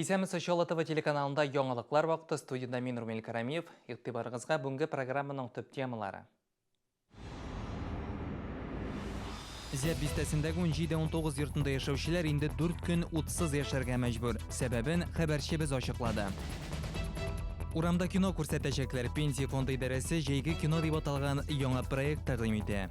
Исәнмесез, Чаллы ТВ телеканалында яңалыклар вакыты, студияда мин Румил Карамиев. Игътибарыгызга бүгенге программаның төп темалары. Зәб бистәсендәге 17-19 йортында яшәүчеләр инде 4 көн утсыз яшәргә мәҗбүр. Сәбәбен хәбәрчебез ачыклады. Урамда кино күрсәтәчәкләр. Пенсия фонды идарәсе Җәйге кино дип аталган яңа проект тәкъдим итә.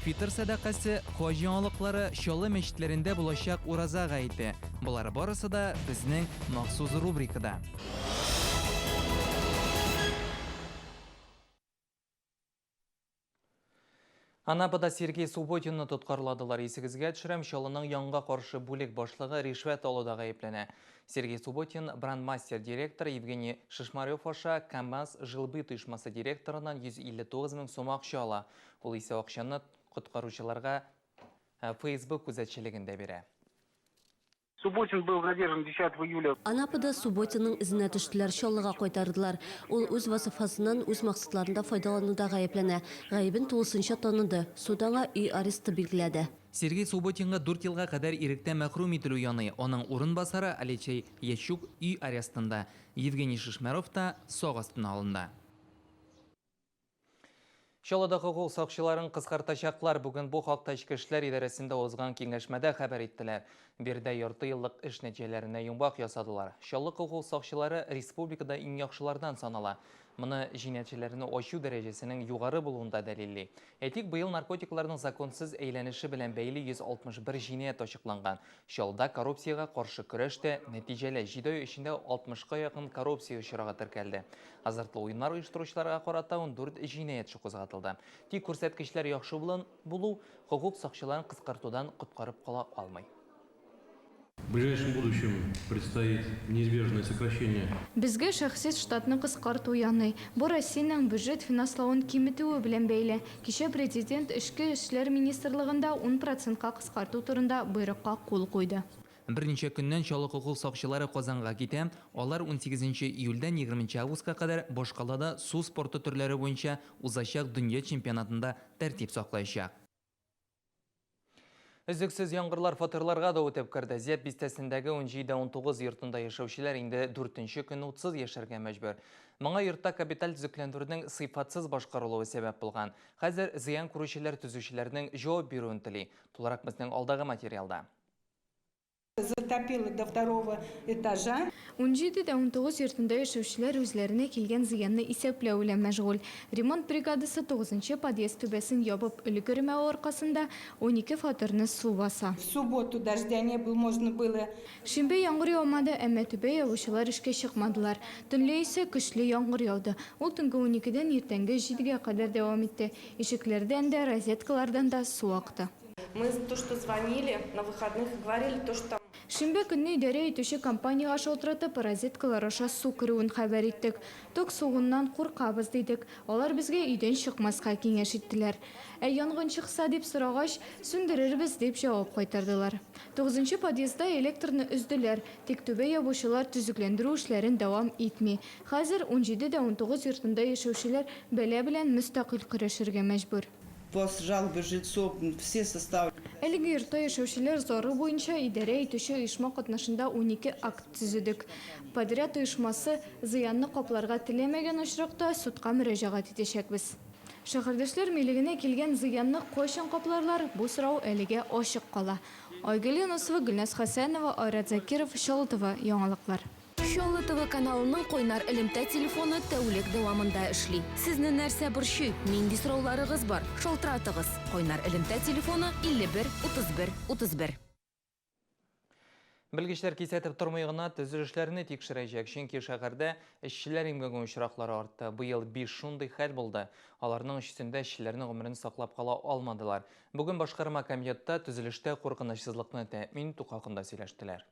Фитыр сәдакасы, хаҗ яңалыклары, Чаллы мәчетләрендә булачак Ураза гаете. Болар барысы да безнең махсус рубрикада. Анапада Сергей Субботинны тоткарладылар. Исегезгә төшерәм, Чаллының янгынга каршы бүлек башлыгы ришвәт алуда гаепләнә. Сергей Субботин брандмастер директоры Евгений Шишмарев аша КАМАЗ Жилбыт оешмасы директорыннан 159 мең сум акча ала. Ул исә акчаны коткаручыларга ФСБ күзәтчелегендә бирә. Субботин был задержан 10 июля. Анапада Субботинның эзенә төштеләр, Чаллыга кайтардылар. Ул үз вазыйфасыннан үз максатларында файдалануда гаепләнә. Гаебен тулысынча таныды. Суд аңа өй аресты билгеләде. Сергей Субботинга дүрт елга кадәр иректән мәхрүм ителү яный. Аның урынбасары Алексей Ящук өй арестында, Евгений Шишмарев та сак астына алынды. Чаллыда хокук сакчыларын кыскартачаклар. Бүген бу хакта Эчке эшләр идарәсендә узган киңәшмәдә хәбәр иттеләр. Биредә ярты еллык эш нәтиҗәләренә йомгак ясадылар. Чаллы хокук сакчылары республикада иң яхшылардан санала. Моны җинаятьчеләрне ачу дәрәҗәсенең югары булуында дәлилли. Әйтик, быел наркотикларның законсыз әйләнеше белән бәйле 161 җинаять ачыкланган. Чаллыда коррупциягә каршы көрәш тә нәтиҗәле. Җиде ай эчендә 60-ка якын коррупция очрагы теркәлде. Азартлы уеннар оештыручыларга карата 14 җинаять эше кузгатылды. Тик күрсәткечләр яхшы булу хокук сакчыларын кыскартудан коткарып кала алмый. В ближайшем будущем предстоит неизбежное сокращение. Безгә шәхси штатны кыскарту яный. Бу Россиянең бюджет финанславын киметүе белән бәйле. Кичә Президент Эчке эшләр министрлыгында ун процентка кыскарту турында боерыкка кул куйды. Берничә көннән Чаллы хокук сакчылары Казанга китә. Алар унсигезенче июльдән егерменче августка кадәр башкалада су спорты төрләре буенча узачак дөнья чемпионатында тәртип саклаячак. Өзлексез яңгырлар фатирларга да үтеп керде. Зәб бистәсендәге 17-19 йортында яшәүчеләр инде дүртенче көн утсыз яшәргә мәҗбүр. Моңа йортта капиталь төзекләндерүнең сыйфатсыз башкарылуы сәбәп булган. Хәзер зыян күрүчеләр төзүчеләрнең җавап бирүен тели. Тулырак безнең алдагы материалда. Затопило до второго этажа. 17 дә 19 йортында яшәүчеләр үзләренә килгән зыянны исәпләү белән мәшгуль. Ремонт бригадасы тугызынчы подъезд түбәсен ябып өлгермәве аркасында 12 фатирны су баса. В субботу дождя не было, можно было. Шимбә яңгыр яумады, әмма түбә ябучылар эшкә чыкмадылар. Төнлә исә көчле яңгыр яуды. Ул төнге уникедән иртәнге җидегә кадәр дәвам итте. Ишекләрдән дә, розеткалардан да су акты. Мы то, что звонили на выходных и говорили то, что. Шимбә көнне идарә итүче компаниягә шалтыратып, розеткалар аша су керүен хәбәр иттек. Ток сугуыннан куркабыз, дидек. Алар безгә өйдән чыкмаска киңәш иттеләр. Ә янгын чыкса, дип сорагач, сүндерербез, дип җавап кайтардылар. Тугызынчы подъездда электрны өзделәр, тик түбә ябучылар төзекләндерү эшләрен дәвам итми. Хәзер 17 дә 19 йортында яшәүчеләр бәла белән мөстәкыйль көрәшергә мәҗбүр. По жалобе жильцов все составлены. Әлеге йортта яшәүчеләр зары буенча идарә итүче оешма катнашында 12 акт төзедек. Подряд оешмасы зыянны капларга теләмәгән очракта судка мөрәҗәгать итәчәкбез. Шәһәрдәшләр милегенә килгән зыянны кайчан капларлар, бу сорау әлегә ачык кала. Айгөл Юнысова, Гөлназ Хәсәнова, Айрат Закиров, Чаллы ТВ, яңалыклар. Чаллы ТВ каналының кайнар элемтә телефоны тәүлек дәвамында эшли. Сезне нәрсә борчый, нинди сорауларыгыз бар, шалтыратыгыз. Кайнар элемтә телефоны 51 31 31. Белгечләр кисәтеп тормый гына төзелешләрне тикшерәчәк, чөнки шәһәрдә эшчеләр имгәгү очраклары артты. Быел 5 шундый хәл булды. Аларның өчесендә эшчеләрнең гомерен саклап кала алмадылар. Бүген башкарма комитетта төзелештә куркынычсызлыкны тәэмин итү хакында сөйләштеләр.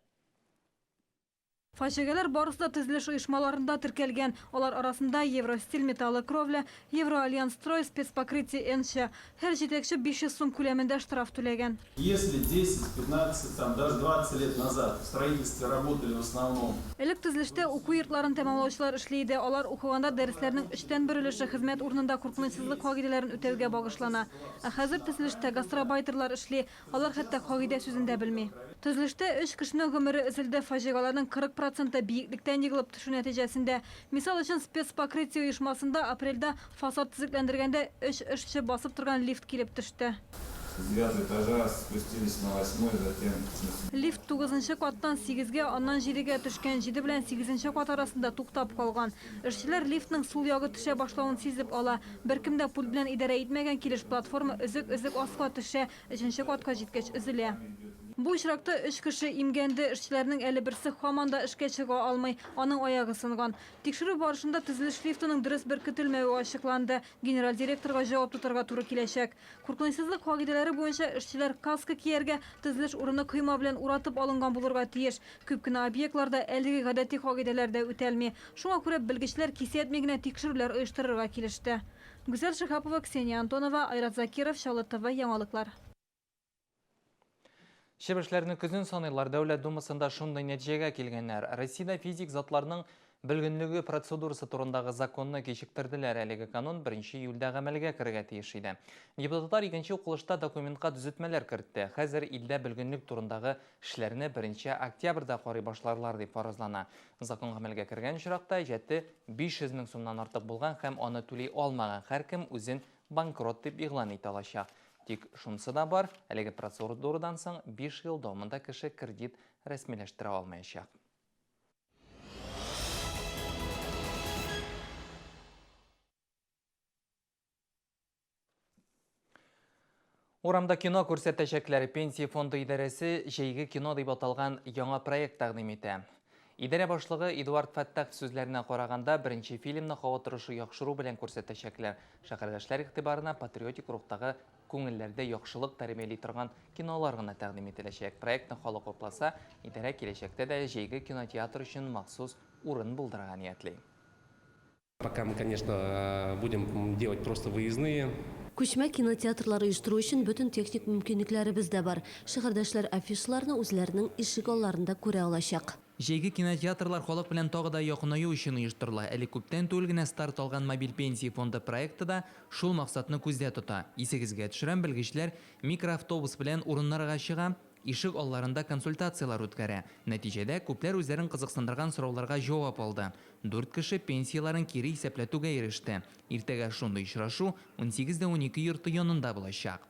Фаҗигаләр барысы да төзелеш оешмаларында теркәлгән. Алар арасында Евростиль Металлокровля, Евроальянсстрой, Спецпокрытие НЧ. Һәр җитәкче 500 сум күләмендә штраф түләгән. Если 10, 15, там, даже 20 лет назад в строительстве работали в основном. Элек төзелештә уку йортларын тәмамлаучылар эшли иде. Алар укыганда дәресләрнең өчтән бер өлеше хезмәт урынында куркынычсызлык кагыйдәләрен үтәүгә багышлана. Ә хәзер төзелештә гастробайтерлар эшли. Алар хәтта кагыйдә сүзен дә белми. Төзелештә өч кешенең гомере өзелде. Фаҗигаләрнең 40 проценты биеклектән егылып төшү нәтиҗәсендә. Мисал өчен, Спецпокрытие оешмасында апрельдә фасад төзекләндергәндә өч эшче басып торган лифт килеп төште. С девятого этажа спустились на восьмой, затем на Лифт тугызынчы каттан сигезгә, аннан җидегә төшкән, җиде белән сигезенче кат арасында туктап калган. Эшчеләр лифтның сул ягы төшә башлавын сизеп ала. Беркем дә пульт белән идарә итмәгән килеш платформа өзек-өзек аска төшә. Өченче катка җиткәч өзелә. Бу очракта өч кеше имгәнде, эшчеләрнең әле берсе һаман да эшкә чыга алмый, аның аягы сынган. Тикшерү барышында төзелеш лифтының дөрес беркетелмәве ачыкланды, генераль директорга җавап тотарга туры киләчәк. Куркынычсызлык кагыйдәләре буенча эшчеләр каска кияргә, төзелеш урыны койма белән уратып алынган булырга тиеш. Күп кенә объектларда әлеге гадәти кагыйдәләр дә үтәлми. Шуңа күрә белгечләр кисәтми генә тикшерүләр оештырырга килеште. Гүзәл Шиһапова, Ксения Антонова, Айрат Закиров, Чаллы ТВ, яңалыклар. Чебешләрне көзен саныйлар. Дәүләт Думасында шундый нәтиҗәгә килгәннәр. Россиядә физик затларның бөлгенлеге процедурасы турындагы законны кичектерделәр. Әлеге канун 1 июльдә гамәлгә керергә тиеш иде. Депутатлар икенче укылышта документка төзәтмәләр кертте. Хәзер илдә бөлгенлек турындагы эшләрне 1 октябрьдә карый башларлар дип фаразлана. Закон гамәлгә кергән очракта әҗәте 500 мең сумнан артык булган һәм аны түли алмаган һәркем үзен банкрот дип игълан итә алачак. Тик шунысы да бар, әлеге процедурадан соң 5 ел дәвамында кеше кредит рәсмиләштерә алмаячак. Урамда кино күрсәтәчәкләр. Пенсия фонды идарәсе Җәйге кино дип аталган яңа проект тәкъдим итә. Идарә башлыгы Эдуард Фәттахов сүзләренә караганда, беренче фильмны һава торышы яхшыру белән күрсәтәчәкләр. Шәһәрдәшләр игътибарына патриотик рухтагы күңелләрдә яхшылык тәрбияли торган кинолар гына тәкъдим ителәчәк. Проектны халык хупласа, идарә киләчәктә дә җәйге кинотеатр өчен махсус урын булдырырга ниятли. Пока мы, конечно, будем делать просто выездные. Күчмә кинотеатрлар оештыру өчен бөтен техник мөмкинлекләребез дә бар. Шәһәрдәшләр афишаларны үзләренең ишек алларында күрә алачак. Җәйге кинотеатрлар халык белән тагы да якынаю өчен оештырыла. Әле күптән түгел генә старт алган Мобиль пенсия фонды проекты да шул максатны күздә тота. Исегезгә төшерәм, белгечләр микроавтобус белән урыннарга чыга, ишек алларында консультацияләр үткәрә. Нәтиҗәдә, күпләр үзләрен кызыксындырган сорауларга җавап алды. Дүрт кеше пенсияләрен кире исәпләтүгә иреште. Иртәгә шундый очрашу 18 дә 12 йорты янында булачак.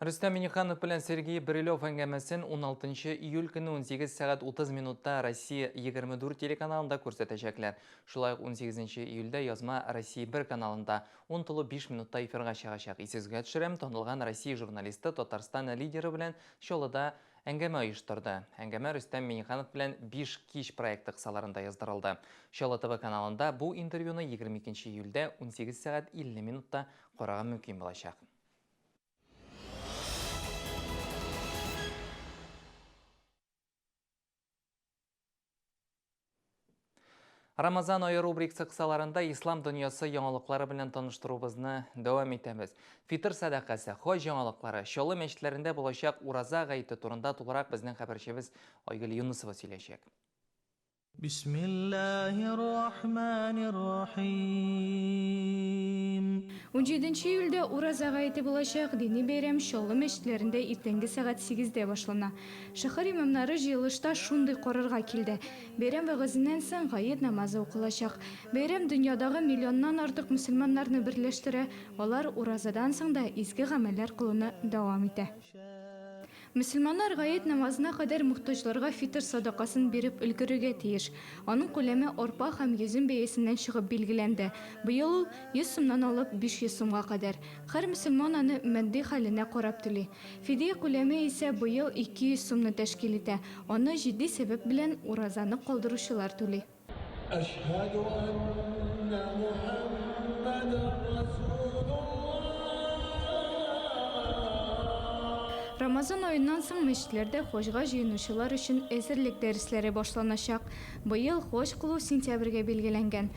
Рөстәм Миңнеханов белән Сергей Брилев әңгәмәсен 16 июль көне 18 сәгать 30 минутта Россия 24 телеканалында күрсәтәчәкләр. Шулай ук 18 июльдә язма Россия 1 каналында 10 тулы 5 минутта эфирга чыгачак. Исегезгә төшерәм, танылган Россия журналисты Татарстан лидеры белән Чаллыда әңгәмә оештырды. Әңгәмә Рөстәм Миңнеханов белән 5 кич проекты кысаларында яздырылды. Чаллы ТВ каналында бу интервьюны 22 июльдә 18 сәгать 50 минутта карарга мөмкин булачак. Рамазан ае рубрикасы кысаларында ислам дөньясы яңалыклары белән таныштыруыбызны дәвам итәбез. Фитыр сәдакасы, хаҗ яңалыклары, Чаллы мәчетләрендә булачак ураза гаете турында тулырак безнең хәбәрчебез Айгөл Юнысова сөйләячәк. Бисмиллаһир-рахманир-рахим. 17 июльдә Ураза гаете булачак. Дини бәйрәм Чаллы мәчетләрендә иртәнге сәгать 8дә башлана. Шәһәр имамнары җыелышта шундый карарга килде. Бәйрәм вәгазеннән соң гает намазы укылачак. Бәйрәм дөньядагы миллионнан артык мөселманнарны берләштерә. Алар уразадан соң да изге гамәлләр кылуны дәвам итә. Мөселманнар гает намазына кадәр мохтаҗларга фитыр садакасын биреп өлгерергә тиеш. Аның күләме арпа һәм йөзем бәясеннән чыгып билгеләнде. Быел ул 100 сумнан алып 500 сумга кадәр. Һәр мөселман аны матди хәленә карап түли. Фидия күләме исә быел 200 сумны тәшкил итә. Аны җитди сәбәп белән уразаны калдыручылар түли. Әшһәду әннә Мухаммадан расулуллаһ. Рамазан Рамазан аеннан соң мәчетләрдә хаҗга җыенучылар өчен әзерлек дәресләре башланачак. Быел хаҗ кылу сентябрьгә билгеләнгән.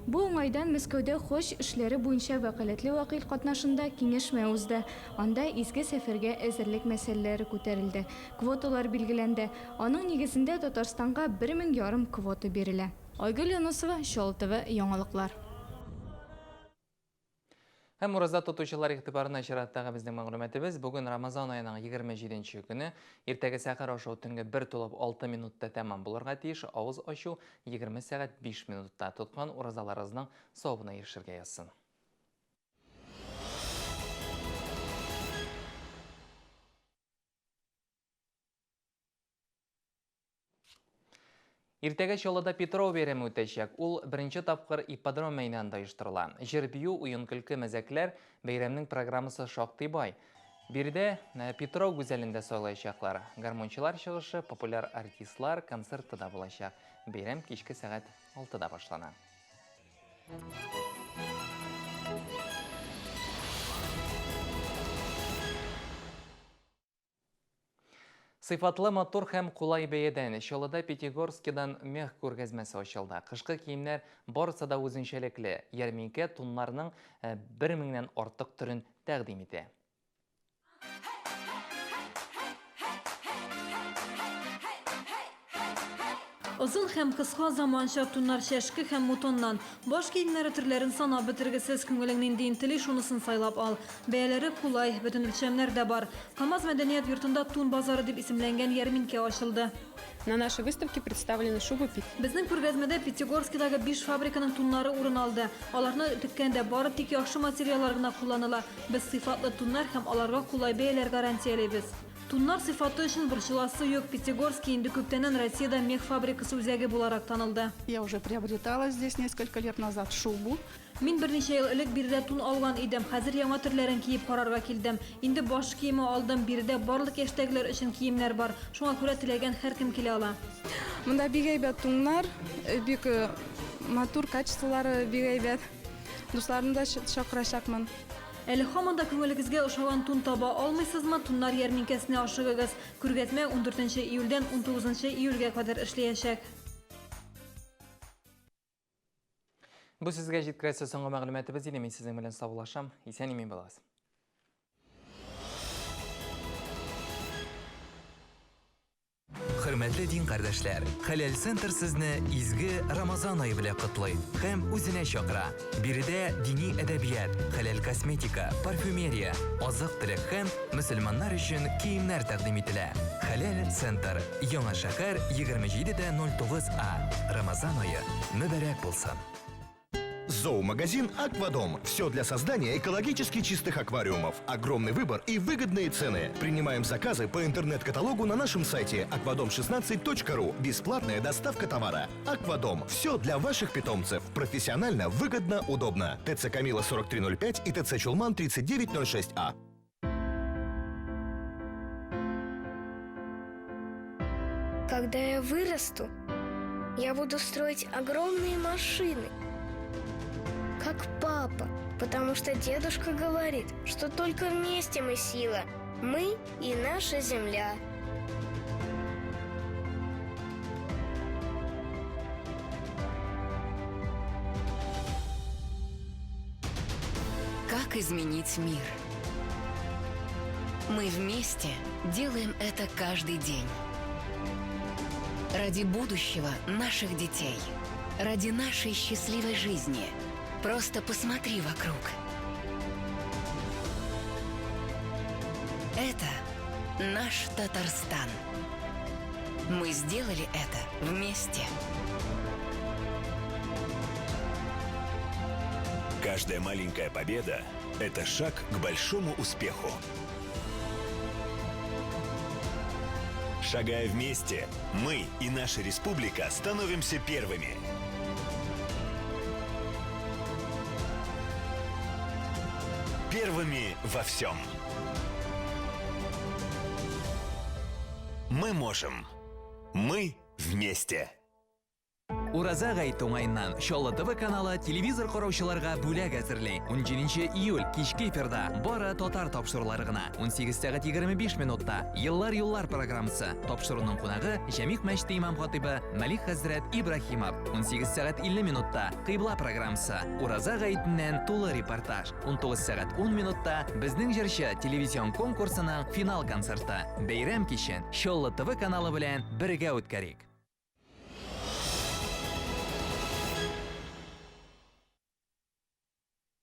Бу уңайдан Мәскәүдә хаҗ эшләре буенча вәкаләтле вәкил катнашында киңәшмә узды. Анда изге сәфәргә әзерлек мәсьәләләре күтәрелде. Квоталар билгеләнде. Аның нигезендә Татарстанга бер мең ярым квота бирелә. Айгөл Юнысова, Чаллы ТВ, яңалыклар. Һәм ураза тотучылар игътибарына чираттагы безнең мәгълүматыбыз. Бүген Рамазан аеның 27 нче көне. Иртәге сәхәр ашау төнге 1 тулып 6 минутта тәмам булырга тиеш. Авыз ачу 20 сәгать 5 минутта. Тоткан уразаларыгызның савабына ирешергә язсын. Иртәгә Чаллыда Петров бәйрәме үтәчәк. Ул беренче тапкыр ипподром мәйданында оештырыла. Җыр-бию, уен-көлке, мәзәкләр, бәйрәмнең программасы шактый бай. Биредә э, Петров гүзәлен дә сайлаячаклар. Гармунчылар чыгышы, популяр артистлар концерты да булачак. Бәйрәм кичке сәгать 6-да башлана. Сыйфатлы, матур һәм кулай бәядән Чаллыда Пятигорскидан мех күргәзмәсе ачылды. Кышкы киемнәр барысы да үзенчәлекле. Ярминкә туннарның э, бер меңнән артык төрен тәкъдим итә. Озын һәм кыска заманча туннар чәшке һәм мутоннан. Баш киемнәре төрләрен санап бетергесез, күңелең ниндиен тели, шунысын сайлап ал. Бәяләре кулай, бөтен үлчәмнәр дә бар. КАМАЗ мәдәният йортында Тун базары дип исемләнгән ярминкә ачылды. На нашей выставке представлены шубы. Безнең күргәзмәдә Пятигорскидагы биш фабриканың туннары урын алды. Аларны теккәндә бары тик яхшы материаллар гына кулланыла. Без сыйфатлы туннар һәм аларга кулай бәяләр гарантиялибез. Туннар сыйфаты өчен борчыласы юк, Пятигорский инде күптәннән Россиядә мех фабрикасы үзәге буларак танылды. Я уже приобретала здесь несколько лет назад шубу. Мин берничә ел элек биредә тун алган идем, хәзер яңа төрләрен киеп карарга килдем. Инде баш киеме алдым, биредә барлык яшьтәгеләр өчен киемнәр бар, шуңа күрә теләгән һәркем килә ала. Монда бик әйбәт туннар, бик матур, качестволары бик әйбәт. Дусларымны да чакырачакмын. Әле һаман да күңелегезгә ошаган тун таба алмыйсызмы, туннар ярминкәсенә ашыгыгыз. Күргәзмә ундүртенче июльдән унтугызынчы июльгә кадәр эшләячәк. Бу сезгә җиткерәсе соңгы мәгълүматыбыз иде. Мин сезнең белән саубуллашам. Исән-имин булыгыз. Хөрмәтле дин кардәшләр, Хәләл Центр сезне изге Рамазан ае белән котлый һәм үзенә чакыра. Биредә дини әдәбият, хәләл косметика, парфюмерия, азык-төлек һәм мөселманнар өчен киемнәр тәкъдим ителә. Хәләл Центр, Яңа шәһәр, 27 дә 09 А. Рамазан ае мөбарәк булсын! Зоомагазин «Аквадом». Все для создания экологически чистых аквариумов. Огромный выбор и выгодные цены. Принимаем заказы по интернет-каталогу на нашем сайте aquadom16.ru. Бесплатная доставка товара. «Аквадом». Все для ваших питомцев. Профессионально, выгодно, удобно. ТЦ «Камила» 4305 и ТЦ «Чулман» 3906А. Когда я вырасту, я буду строить огромные машины, как папа, потому что дедушка говорит, что только вместе мы сила. Мы и наша земля. Как изменить мир? Мы вместе делаем это каждый день. Ради будущего наших детей. Ради нашей счастливой жизни. Просто посмотри вокруг. Это наш Татарстан. Мы сделали это вместе. Каждая маленькая победа – это шаг к большому успеху. Шагая вместе, мы и наша республика становимся первыми. Первыми во всем. Мы можем. Мы вместе. Ураза гаете уңаеннан Чаллы ТВ каналы телевизор караучыларга бүләк әзерли. 17 июль кичке эфирда бары татар тапшырулары гына. 18 сәгать 25 минутта Еллар юллар программасы. Тапшыруның кунагы Җәмигъ мәчете имам хатыйбы Мәлик хәзрәт Ибраһимов. 18 сәгать 50 минутта Кыйбла программасы. Ураза гаетеннән тулы репортаж. 19 сәгать 10 минутта Безнең җырчы телевизион конкурсының финал концерты. Бәйрәм кичен Чаллы ТВ каналы белән бергә үткәрик.